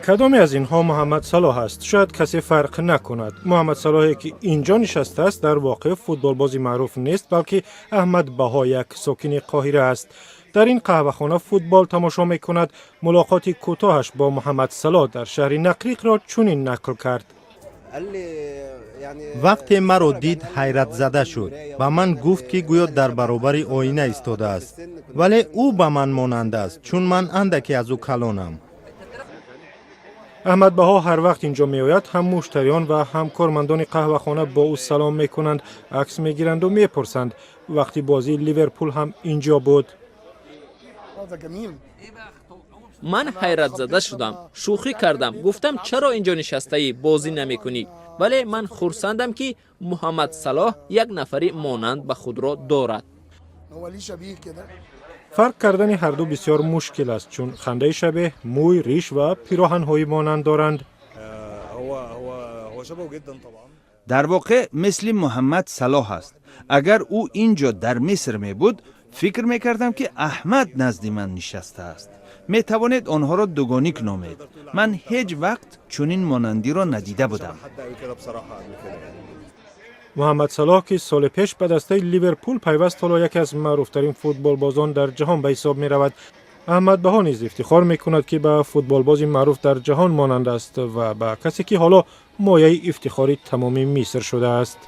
Кадоме аз инҳо Муҳаммад Салоҳ аст? Шояд касе фарқ накунад. Муҳаммад Салоҳе, ки ин ҷо нишастааст, дар воқеъ футболбози маъруф нест, балки Аҳмад Баҳо, як сокини Қоҳира аст. Дар ин қаҳвахона футбол тамошо мекунад. Мулоқоти кӯтоҳаш бо Муҳаммад Салоҳ дар шаҳри Нақриқро чунин нақл кард. Вақте маро дид, ҳайратзада шуд. Ба ман гуфт, ки гӯё дар баробари оина истодааст, вале ӯ ба ман монанд аст, чун ман андаке аз ӯ калонам. Аҳмад Баҳо ҳар вақт инҷо меояд, ҳам муштариён ва ҳам кормандони қаҳвахона бо ӯ салом мекунанд, акс мегиранду мепурсанд. Вақти бозии Ливерпул ҳам инҷо буд. Ман ҳайратзада шудам, шӯхӣ кардам, гуфтам: «Чаро инҷо нишастаӣ, бозӣ намекунӣ?» Вале ман хурсандам, ки Муҳаммад Салоҳ як нафари монанд ба худро дорад. Фарқ кардани ҳарду бисёр мушкил аст, чун хандаи шабеҳ, мӯй, риш ва пироҳанҳои монанд доранд. Дар воқеъ мисли Муҳаммад Салоҳ аст. Агар ӯ ин ҷо дар Миср мебуд, фикр мекардам, ки Аҳмад назди ман нишастааст. Метавонед онҳоро дугоник номед. Ман ҳеҷ вақт чунин монандиро надида будам. Муҳаммад Салоҳ, ки соли пеш ба дастаи Ливерпул пайваст, ҳоло яке аз маъруфтарин футболбозон дар ҷаҳон ба ҳисоб меравад. Аҳмад Баҳо низ ифтихор мекунад, ки ба футболбози маъруф дар ҷаҳон монанд аст ва ба касе, ки ҳоло мояи ифтихори тамоми Миср шудааст.